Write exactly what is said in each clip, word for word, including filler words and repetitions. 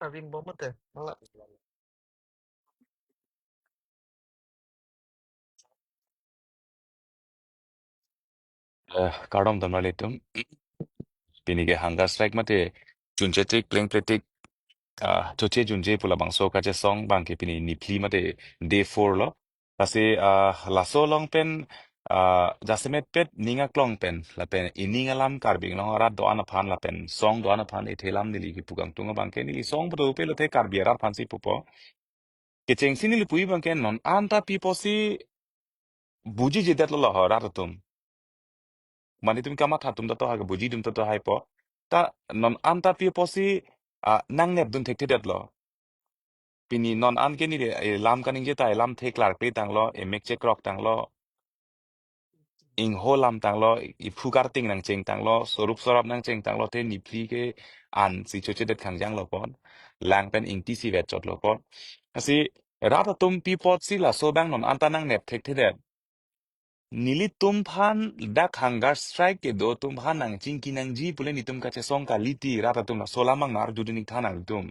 Avin bom mate. Mala. Eh, kardom damra ilitum. Pini ke hunger strike mate chunche tik pleng pletik, ah, choche junje pu labangso kachesong abangke pini niphli mate day four lo. Lasi, ah, laso along pen, ah, jasemet pet ning aklong pen, lapen ining alam Karbi Anglong arat do-an aphan, lapen song do-an aphan, ethe alam neli kipu kangtung abangke neli song putu pe lote Karbi arat aphansi pupo. Kechengsi neli pu abangke non anta pi apotsi bujijedetlo ho rat atum. Mane itum kamatha atum ta to ha, buji atum ta to haipo. Ta non anta pi apotsi, ah, nangnepdun thekthedetlo. Pini non an ke neli, eh, lam kaningje ta, eh, lam thek klar pe tanglo, eh, mek chekrok tanglo, ingho lam tanglo, iphu karting nangcheng tanglo, sorup sorap nangcheng tanglo, te niphli ke ansi chochedet khangjang lo pon, lang pen ingti si vetchot lo pon. Lasi rat atum pi apotsi laso abang non anta nangnep thekthedet. Nelitum aphan dak hunger strike kedo atum aphan nangchingki nangji pule nelitum kachesong kalite, rat atum laso alam abang nang-arjudun ik tha nanglitum.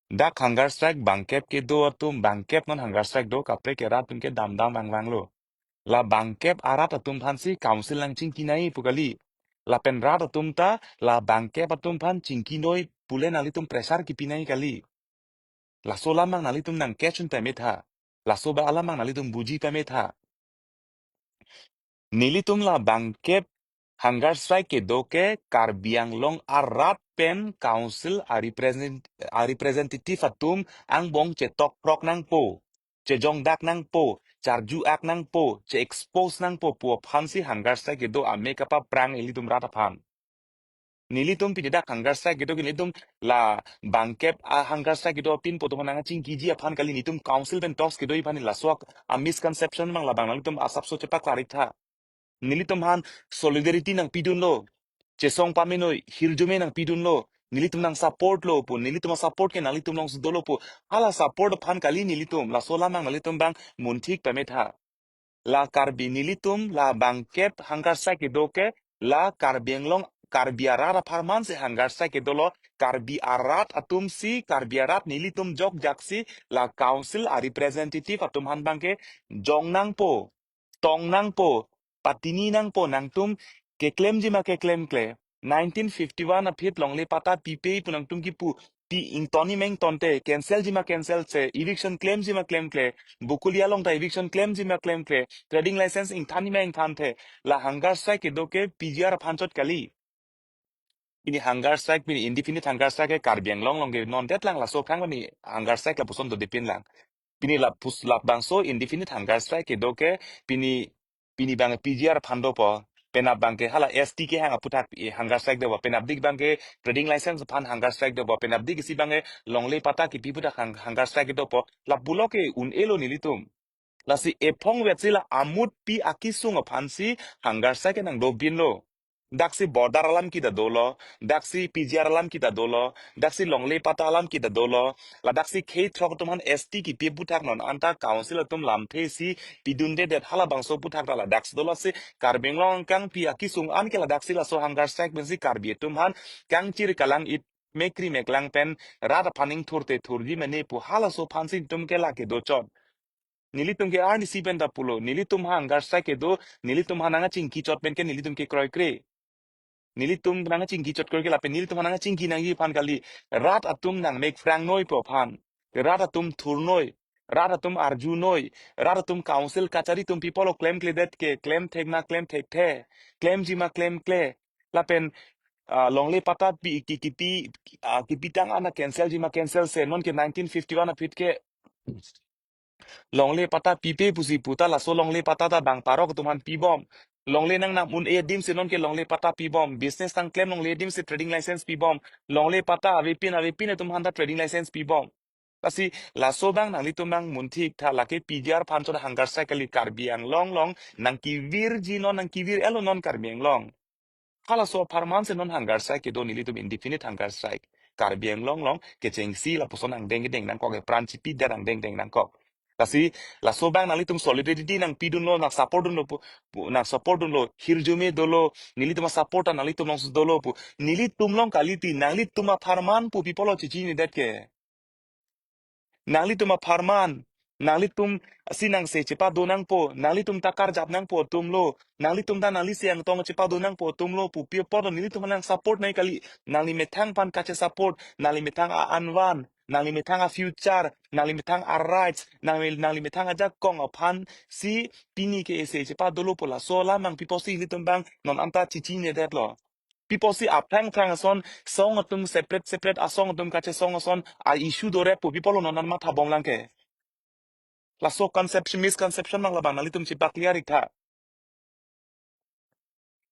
Dak hunger strike bangkep kedo atum, bangkep non hunger strike do, kaprek ke rat atum ke damdam vangvanglo. La bangkep arat atum aphansi council nangchingki nangji pu kali. Lapen rat atum ta la bangkep atum aphan chingki noi pule nanglitum pressure kipi nangji kali. Laso alam abang nanglitum nang catch un pame tha. Laso abang alam abang nanglitum buji pame tha. Nelitum la bangkep hunger strike kedo ke Karbi Anglong arat pen council a represent, a representative atum angbong chetok prok nangpo, chejongdak nangpo, charju ak nangpo, che-expose nangpo pu aphansi hunger strike kedo, amek kapaprang ilitum rat aphan. Nelitum pini dak hunger strike kedo ke nelitum la bangkep a hunger strike kedo apin pu atum aphan nangchingkiji aphan kali, nelitum council pen talks kedo aphan, laso a misconception abang labang nanglitum asapso chepaklari tha. Nelitum aphan solidarity nangpidunlo. Chesong pame noi, hirjume nangpidunlo. Nelitum nang support lo pu, nelitum a support ke nanglitum alongsi dolo pu. Hala support aphan kali nelitum, laso alam abang nanglitum abang munthik pame tha. La Karbi nelitum la bangkep hunger strike kedo ke, la Karbi Anglong Karbi arat apharman si hunger strike kedo lo, Karbi arat atum si, Karbi arat nelitum jokjak si, la council a representative atum aphan abangke jong nangpo, tong nangpo, patini nangpo, nangtum keklemji ma keklemkle. Nineteen fifty-one aphi longle patta pipe pu nangtum kipu, pi ingtoni ma ingtonte, cancel ji ma cancel se, eviction klemji ma klemkle, Bokolia along ta eviction klemji ma klemkle, trading license ingthan ma ingthanthe, la hunger strike kedo ke P G R aphan chot kali. Pini hunger strike, pini indefinite hunger strike ke Karbi Anglong along ke non detlang, laso khang pini hunger strike lapuson dodepin lang. Pini lapus labangso indefinite hunger strike kedo ke pini, pini abang P G R aphan dopo, penap abangke hala S T kehang aputhak, eh, hunger strike dopo, penapdik abangke trading license aphan hunger strike dopo, penapdik isi abangke longle patta kipi aputhak hang-, hunger strike dopo, lapulo ke un-elo nelitum. Lasi ephong vetsi la amut pi akisung aphansi hunger strike nangdobinlo. Daksi border alam kita dolo, daksi P G R alam kita dolo, daksi longle patta alam kita dolo, la daksi khei throk atum aphan S T kipi aputhak non anta council atum lamthe si pidundedet, halabangso aputhak la daksi dolo si Karbi Anglong kangpi akisung an ke la daksi laso hunger strike pensi Karbi atum aphan kangchir kalang-it, mekri meklang pen rat aphan ingthurte thurji mene pu halaso aphansi nelitum ke lake dochot. Nelitum ke arnisi pen ta pulo, nelitum hunger strike kedo, nelitum aphan nangchingki chot pen ke nelitum ke kroikre. Nelitum nangchingki chot kroikre lapen nelitum aphan nangchingki nangji aphan kali, rat atum nangmek phrang noi pu aphan, rat atum thur noi, rat atum arju noi, rat atum council kachari atum pi apotlo klemkledet ke, klem thek ma klem thekthe, klemji ma klemkle, lapen, ah, longle patta pi, ki, kipi, ah, kipitang ana cancel ji ma cancel se, non ke nineteen fifty-one aphi ke longle patta pipe pusi puta laso longle patta ta bang parok atum aphan pibom. Longle nangnam un-e adim si non ke longle patta pibom. Business nangklem longle adim si trading license pibom. Longle patta avepin avepin atum aphan ta trading license pibom. Lasi laso abang nanglitum abang munthik tha, lake P G R aphan chot hunger strike kali, Karbi Anglong along nangkevirji non, nangkevir-elo non Karbi Anglong. Halaso apharman si non hunger strike kedo, nelitum indefinite hunger strike. Karbi Anglong along kechengsi lapuson angdeng kedeng nangkok, epran chipidet angdeng deng nangkok. Lasi, laso abang nanglitum solidarity nangpidunlo, nang support dunlo pu, pu, nang support dunlo, hirjume dolo, nelitum a-support ta nanglitum along dolo pu. Nelitum along kalite, nanglitum apharman pu pi apotlo chichinidet ke. Nanglitum apharman, nanglitum si nangse chepado nangpo, nanglitum ta karjap nangpo atumlo, nanglitum ta nanglisi angtong chepado nangpo atumlo pu pi apotlo nelitum nang support nangji kali, nangli methang aphan kache support, nangli methang a-anvan, nangli methang a-future, nangli methang a-rights, nangli, nangli methang ajakong aphan si pini ke ese chepadolo pu laso alam abang pi apotsi ilitum abang non anta chichinedetlo. Pi apotsi aphrang phrang ason song atum separate separate asong atum kachesong ason a-issue dorep pu pi apotlo non an mathabomlang ke. Laso conception, misconception abang labang nanglitum chepaclear iktha.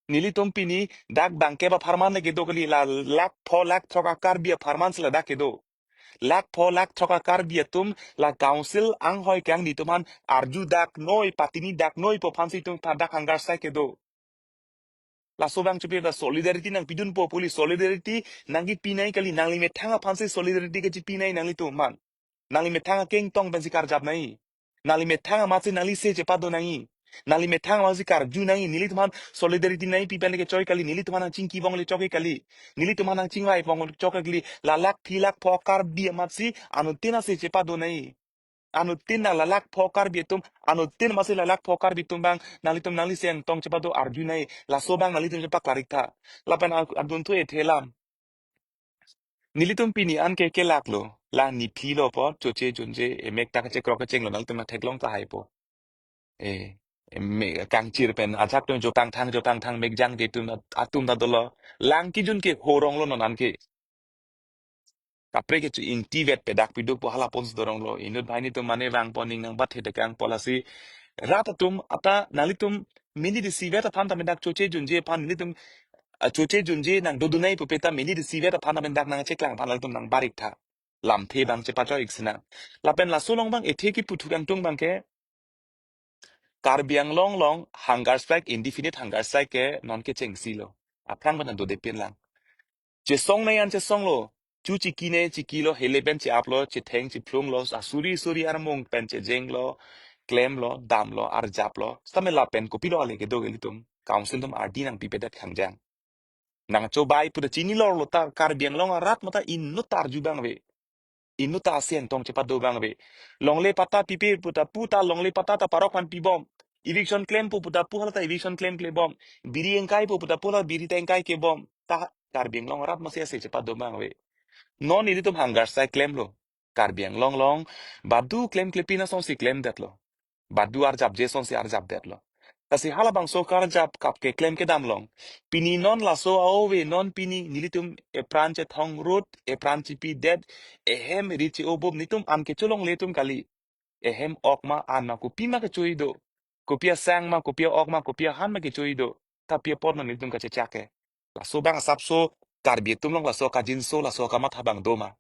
Nelitum pini dak bangkep apharman le kedo kali, la lakh pho lakh throk a-Karbi apharman si ladak kedo. Lakh pho lakh throk a-Karbi atum la council anghoi kang nelitum aphan arju dak noi, patini dak noi pu aphansi itum ta dak hunger strike kedo. Laso abang chepi ta solidarity nangpidunpo pu kali, solidarity nangkipi nangji kali, nangli methang aphansi solidarity kachipi nangji nanglitum aphan. Nangli methang akengtong pensi karjap nangji. Nangli methang amatsi nanglise chepado nangji. Nangli methang amatsi karju nangji. Nelitum aphan solidarity nangkipi pen le kechoi kali. Nelitum aphan nangchingkibom le chokche kali. Nelitum aphan nangchingvaibom chokche kali. La lakh thi lakh pho Karbi amatsi anuttin ase chepado nangji. Anuttin nang la lakh pho Karbi atum, anuttin amatsi la lakh pho Karbi atum abang, nanglitum nanglise angtong chepado arju nangji, laso abang nanglitum chepaclear iktha. Lapen a-, adunthu ethe alam. Nelitum pini an ke kelaklo, la niphi lo po, choche junje, emek ta kachekrok kechenglo, nanglitum nangtheklong tahai po. E, emek kangchir pen, ajak atum jo pangthang, jo pangthang, mekjang je atum, atum ta dolo. Lang kejun ke horong lo non an ke. Kaprek ke chu ingtivet pedak piduk po hala ponsi doronglo. Inut banghini atum mane vangpo, ning nangbathe dekang po lasi. Rat atum ata nanglitum mini di sivet aphan ta mendak choche junje aphan nelitum, ah, choche junje nangdodun nangji pupe ta mini di sivet aphan ta mendak nangcheklang aphan nanglitum nangbar iktha. Lamthe abang chepachoi ik sinang. Lapen laso along abang ethe kipu thukangtung abang ke Karbi Anglong along hunger strike, indefinite hunger strike ke non ke chengsilo. Aphrang pen dodepinlang. Chesong nangji an chesonglo. Chu chiki nangji chikilo, hele pen che-aplo, chetheng chephlunglo, asuri suri armung pen chejenglo, klemlo, damlo, arjaplo. Sitame lapen kopilo ale kedo ke ilitum. Council atum ardi nangpipedet khangjang. Nangchobai pu ta chinilorlo ta Karbi Anglong arat mata inut ta arju abang ave. Inut ta ase angtong chepado abang ave. Longle patta pipe pu ta pu ta longle patta ta parok aphan pibom. Eviction klempo pu ta pu hala ta eviction klemklebom. Biri engkaipo pu ta pu hala biri ta engkaikebom. Ta Karbi Anglong arat amatsi ase chepado abang ave. Non ilitum hunger strike klemlo. Karbi Anglong along badu klemklepin asonsi klemdetlo. Badu arjapje asonsi arjapdetlo. Lasi halabangso karjap kap keklem kedam along. Pini non laso a-ove non pini nelitum Apran Chethong Road, Apran chipidet, ehem ri che-obom nelitum an kecholongle atum kali. Ehem ok ma an ma kopi ma kechui do. Kopi asang ma, kopi a-ok ma, kopi ahan ma kechui do. Ta pi apot ma nelitum kachechak ke. Laso abang asapso Karbi atum along laso kajinso, laso kamatha abang do ma.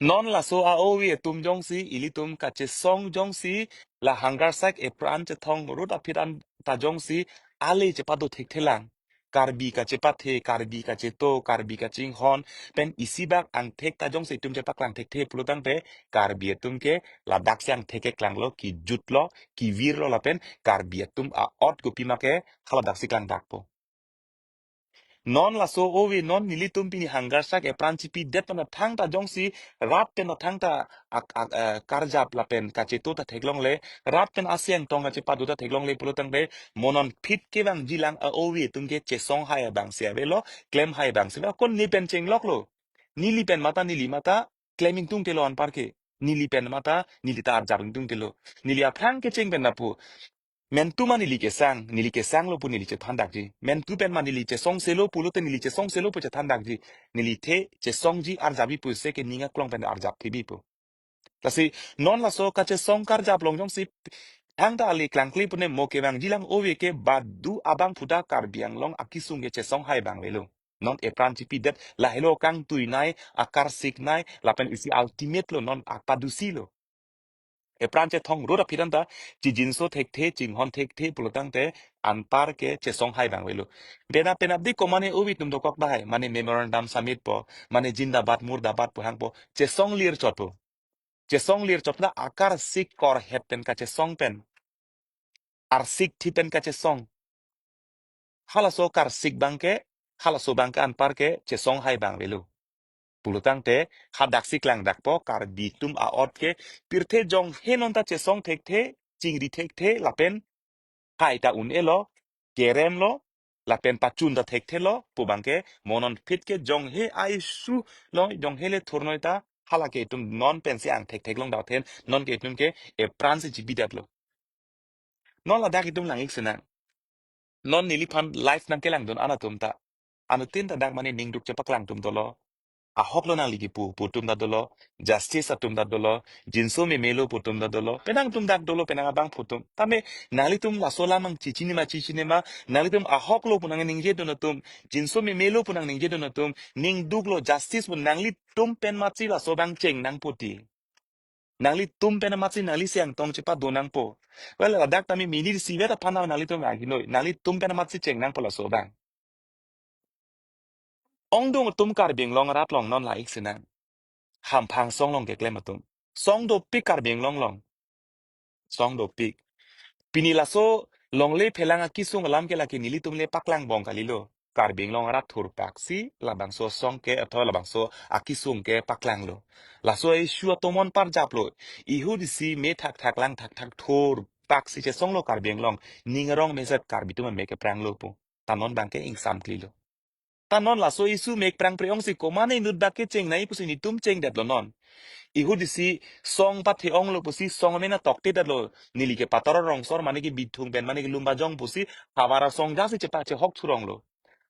Non laso a-ove atum jongsi ilitum kachesong jongsi la hunger strike Apran Chethong Road aphi an ta jongsi ale chepado thekthelang. Karbi kachepathe, Karbi kacheto, Karbi kachinghon pen isi bak angthek ta jongsi itum chepaklang thekthe pulo tangte Karbi atum ke ladaksi angthek keklanglo, kijutlo, kivirlo lapen Karbi atum a-ot kopi ma ke haladaksi klangdakpo. Non laso ove non nelitum pini hunger strike Apran chipidet pen athang ta jongsi rat pen athang ta ak, ak, eh, karjap lapen kacheto ta theklongle, rat pen ase angtong kachepado ta theklongle pulo tangte mo non phit kevangjilang a-ove atum ke chesong hai abangsi avelo, klem hai abangsi avelo, kon ne pen chengloklo. Neli pen mata neli mata klem ingtungtelo anpar ke. Neli pen mata neli ta arjap ingtungtelo. Neli aphrang kecheng pen lapu. Mentu ma neli kesang, neli kesanglo pu neli chethandakji. Mentu pen ma neli chesongselo pulote neli chesongselo pu chethandakji. Neli the chesongji arjapji pu se ke ning aklong pen arjap thebipo. Lasi non laso kachesong karjap along jongsi thangta ale klangkle pune mo kevangjilang ove ke badu abangphu ta Karbi Anglong akesung ke chesong hai abang avelo. Non Apran chipidet lahelo kangtui nai, akarsik nai, lapen isi ultimate lo non akpadusilo. Apran Chethong Road aphi an ta chijinso thekthe, chinghon thekthe pulo tangte anpar ke chesong hai abang avelo. Penap penapdik ko mane ove atum dokok dahai, mane memorandum submit po, mane zindabad murdabad pu hangpo, chesonglir chotpo. Chesong lir chot ta akarsik korhet pen kachesong pen. Arsik thi pen kachesong. Halaso karsik abangke, halaso abangke anparke chesong hai abang avelo. Pulotangte, hadaksi klangdakpo, Karbi atum a-ot ke, pirthe jonghe non ta chesong thekthe, chingri thekthe, lapen hai ta un-elo, keremlo, lapen pachun ta thekthelo pu abangke, mo non phit ke jonghe a-issue lo, jonghe le thurnoi ta, halake itum non pensi angthek theklong dauthen, non ke itum ke, epran si chibidetlo. Non ladak itum lang-ik sinang. Non neliphan live nangkelangdun an atum ta. Anuttin ta dak mane ningduk chepaklang atum dolo. Ahok lo nangli kipu, pu atum ta dolo. Justice atum ta dolo. Jinso memelo pu atum ta dolo. Penang atum dak dolo, penang abang pu atum. Tame nanglitum laso alam nangchechini ma chechini ma. Nanglitum ahok lo pu nangningjedun atum. Jinso memelo pu nangningjedun atum. Ningduk lo justice pu nanglitum pen matsi laso abang cheng nangpo ti. Nanglitum pen amatsi nangli siang tong chepadun nangpo. Well, ladak tame minit isi vet aphan nanglitum aginoi. Nanglitum pen amatsi cheng nangpo laso abang. Ongdung atum Karbi Anglong arat along non lang-ik sinang. Hamphang asong along keklem atum. Song dopik Karbi Anglong along. Song dopik. Pini laso longle phelang akesung alam ke lake nelitum le paklang bom kalilo. Karbi Anglong arat thurpaksi labangso asong ke athoi labangso akesung ke paklanglo. Laso issue atomon parjaplo. Ihut isi me thakthak lang thakthak thurpaksi chesonglo Karbi Anglong. Ning arong mezet Karbi atum amek kepranglo pu. Ta non abangke ingsamklilo. Ta non laso issue mek prangpre ongsi komat inut abangke chengnei pusi nelitum chengdetlo non. Ihut isi song pathe-onglo pusi song amen atok tedetlo. Neli ke Patara Rongso mane ke Bithung pen mane ke Lumbajong pusi havar asong jasi chepa chehok thuronglo.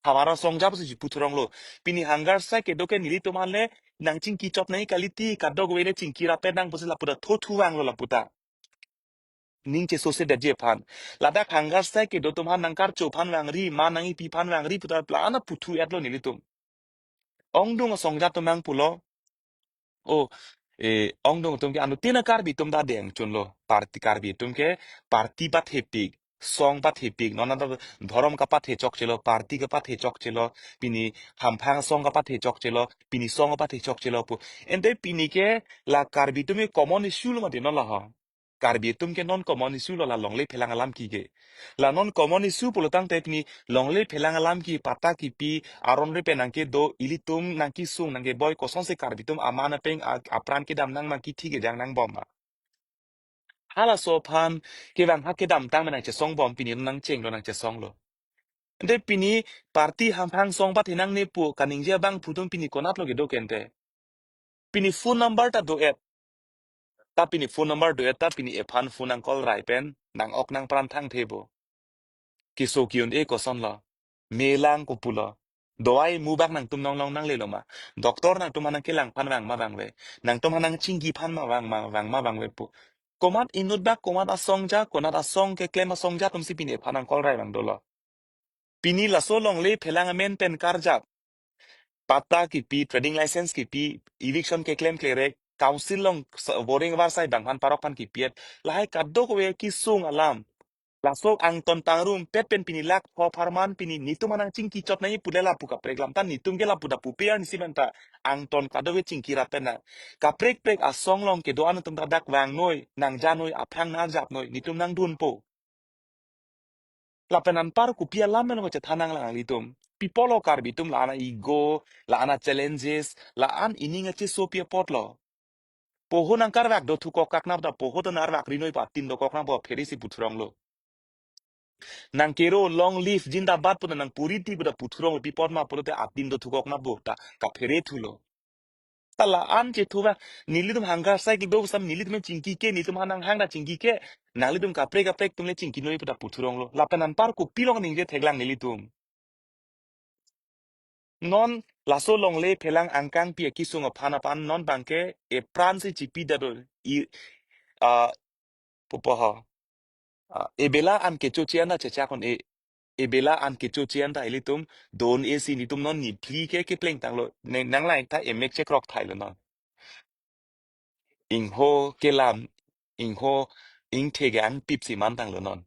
Havar asong ja pusi chipu thuronglo. Pini hangar sai kedo ke nelitum ale nangchingki chot nangji kali ti, kadokave le chingki rapet nang pusi lapu ta thothu vanglo lapu ta. Ning chesosedetji aphan. Ladak hangar sai kedo atum aphan nangkarcho aphan vangri, ma nangkipi aphan vangri pu ta la-an aputhu-etlo nelitum. Ongdung asong ja atum nangpulo. O, eh, ongdung atum ke anuttin a Karbi atum ta deng chunlo. Party Karbi atum ke party pathepik, song pathepik, non anta dhorom kapathe chokchelo, party kapathe chokchelo, pini hamphang asong kapathe chokchelo, pini song kapathe chokchelo pu. Ante pini ke la Karbi atum ke common issue lo mati non la ho. Karbi atum ke non common issue lo la longle phelang alam ke ke. La non common issue pulotangte pini longle phelang alam ke patta kipi aron re pen nangkedo ilitum nangkesung nangkeboi kosonsi Karbi atum aman apeng a-, apran kedam nang ma kithi kejang nang bom ma. Halaso aphan kevang ha kedamtang ma nangchesong bom pini nangchenglo nangchesonglo. Ante pini party hamphang song pathe nangne pu kaningje abang pu atum pini konatlo kedo ke ante. Pini phone number ta do-et. Ta pini phone number do-et ta pini ephan phone nang call rai pen nang-ok nangpran thangthebo. Keso ke-un-e kosonlo. Melang kopulo. Dawai mu bak nangtum nonglong nanglelo ma. Doctor nangtum aphan nangkelang aphan vang ma vangve. Nangtum aphan nangchingki aphan ma vang ma vang ma vangve pu. Komat inut bak komat asong ja, konat asong keklem asong ja atumsi pini ephan nang call rai vang dolo. Pini laso longle phelang amen pen karjap. Patta kipi, trading license kipi, eviction keklem klerek, council along sa-, boring avarsai bang aphan parok aphan kipi-et. Lahai kadokave kesung alam. Laso angton pangrumpet pen pini lak pho pharman pini nelitum aphan nangchingki chot nangji pule lapu kaprek alam ta nelitum ke lapu ta pupe arnisi pen ta angton kadokave chingki rapet nang. Kaprek prek asong along kedo-an atum ta dak vangnoi, nangjanoi, aphrang nangjapnoi, nelitum nangdunpo. Lapen anpar kopi alam melo chethan nanglang nanglitum. Pi apotlo Karbi atum la-an a-ego, la-an a-challenges, la-an ining achesopi apotlo. Poho nangkarvak do thukok kak nap ta poho ta narvak rinoi pa atin dokok nap pheresi puthuronglo. Nangkero long live zindabad pu ta nangpuri ti pu ta puthuronglo pi apot ma pulote atin do thukok nap ta kaphere thulo. Ta la-an chethu ba, nelitum hangar sai kedo sam nelitum chingki ke, nelitum aphan nanghang ta chingki ke, nanglitum kaprek kaprek atum le chingkinoi pu ta puthuronglo. Lapen anpar kopilo kaningje theklang nelitum. Non laso longle phelang angkangpi akesung aphan aphan non abangke epran si chipidetlo i, ah, pupo ho. Ah, ebela an kechoche an ta chechak un-e, ebela an kechoche an ta ilitum do-un-e si nelitum non niphli ke kepleng tanglo. Ne, nang lain ta emek chekrok thailo non. Ingho kelam, ingho ingthe ke angpip si man tanglo non.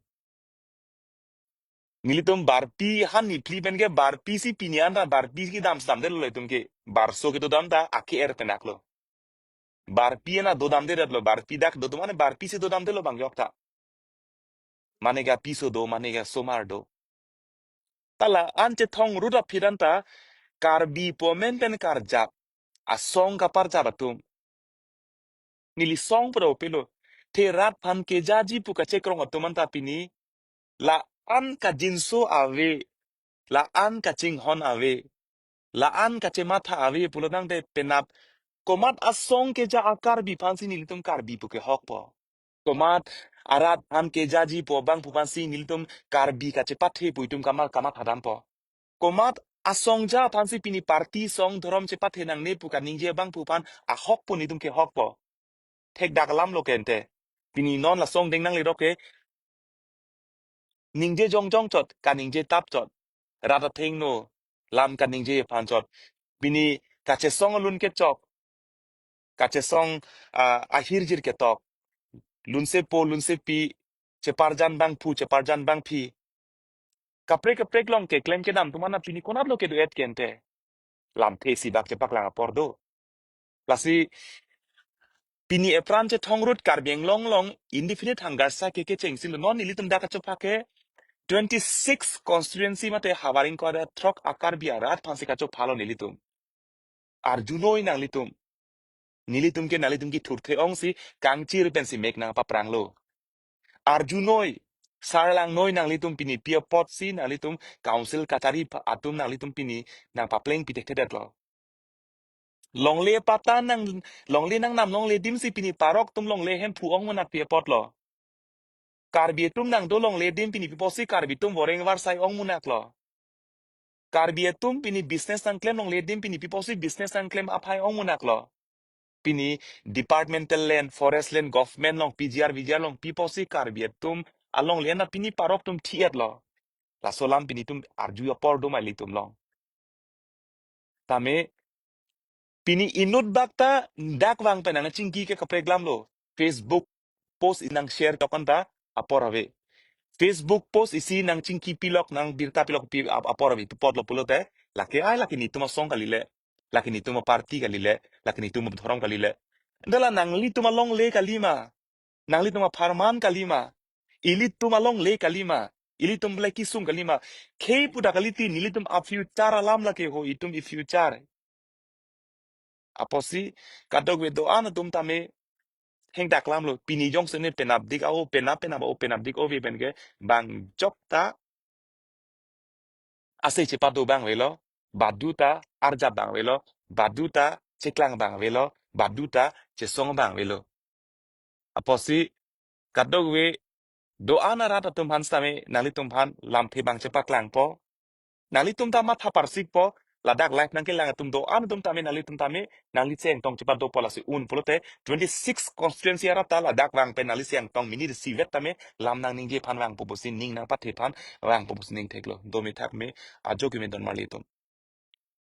Nelitum barpi han niphli pen ke barpi si pini an ta barpi si dam stamdetlo itum ke. Barso kedo dam ta ake er penaklo. Barpi ana dodamde detlo, barpi dak do do mane barpi si dodamdelo bang jokta. Mane ke apiso do, mane ke asomar do. Ta la-an chethong rut aphi anta Karbi pu amen pen karjap, asong kaparjap atum. Neli song pura upelo. The rat aphan kejaji pu kachekrong atum anta pini la-an kajinso ave, la-an kachinghon ave, la-an kachematha ave pulo tangte penap komat asong keja a-Karbi aphansi nelitum Karbi pu kehokpo. Komat arat aphan kejaji pu abangphu aphansi nelitum Karbi kachepathe pu itum kamat kamatha dampo. Komat asong ja aphansi pini party song dhorom chepathe nangne pu kaningje abangphu aphan ahok pu nelitum kehokpo. Thekdak alamlo ke ante. Pini non la song deng nangledok ke ningje jongjong chot, kaningje tap chot. Rat athengno, lam kaningje aphan chot. Pini kachesong alun kechok, kachesong, ah, ahirjir ketok. Lunsepo, lunsepi, cheparjan bangphu, cheparjan bangphi. Kaprek kaprek along keklem kedam atum ana pini konatlo kedo-et ke ante. Lamthe isi bak chepaklang apor do. Lasi pini epran chethong rut Karbi Anglong along indefinite hunger strike ke kechengsinlo, non nelitum dak kachopha ke twenty-six constituency mate havar ingkoi ra throk a-Karbi arat aphansi kachophalo nelitum. Arjunoi nanglitum. Nelitum ke nanglitum kethurthe ongsi kangchir pensi mek nangpapranglo. Arjunoi, sarlangnoi nanglitum pini pi apotsi nanglitum council kachari pha-, atum nanglitum pini nangpapleng pithekthe detlo. Longle pata nang, longle nangnam longle adim si pini parok atum longle hemphu ong munak pi apotlo. Karbi atum nangdo longle adim pini pi apotsi Karbi atum voreng varsai ong munaklo. Karbi atum pini business nangklem longle adim pini pi apotsi business nangklem aphai ong munaklo. Pini departmental land, forest land, government along P G R, V G R along pi apotsi Karbi atum alongle ana pini parok atum thi-etlo. Laso alam pini itum arju apor do ma ilitum along. Tame pini inut bak ta dak vang pen nangchingki ke kaprek alamlo. Facebook post isi nangshare tok anta apor ave. Facebook post isi nangchingki pilok, nangbirta pilok pi ap-, apor ave. Pi apotlo pulote, lake ai lake netum asong kalile, lake netum aparty kalile, lake netum adhorom kalile. Ante la nanglitum alongle kalima, nanglitum apharman kalima, ilitum alongle kalima, ilitum le kesung kalima. Khei pu dak kalite nelitum a-future alam lake ho, itum i-future. Apotsi kadokave do-an atum tame hengdak alamlo, pini jongsi ne penapdik a-o, penap penap a-o, penapdik ove pen ke bang jokta ase chepado abang avelo, baduta arjap abang avelo, baduta cheklang abang avelo, baduta chesong abang avelo. Apotsi kadokave do-an arat atum aphan sitame nanglitum aphan lamthe abang chepaklangpo. Nanglitum ta matha parsikpo, ladak live nangkelang atum do-an atum tame nanglitum tame nangli chengtong chepadopo, lasi un pulote twenty-six constituency arat ta ladak vang pen nangli chengtong minit isivet tame lam nangningje aphan vangpo pusi, ning nangpathe aphan vangpo pusi ning theklo. Dome thakme, ajo keme don marli atum.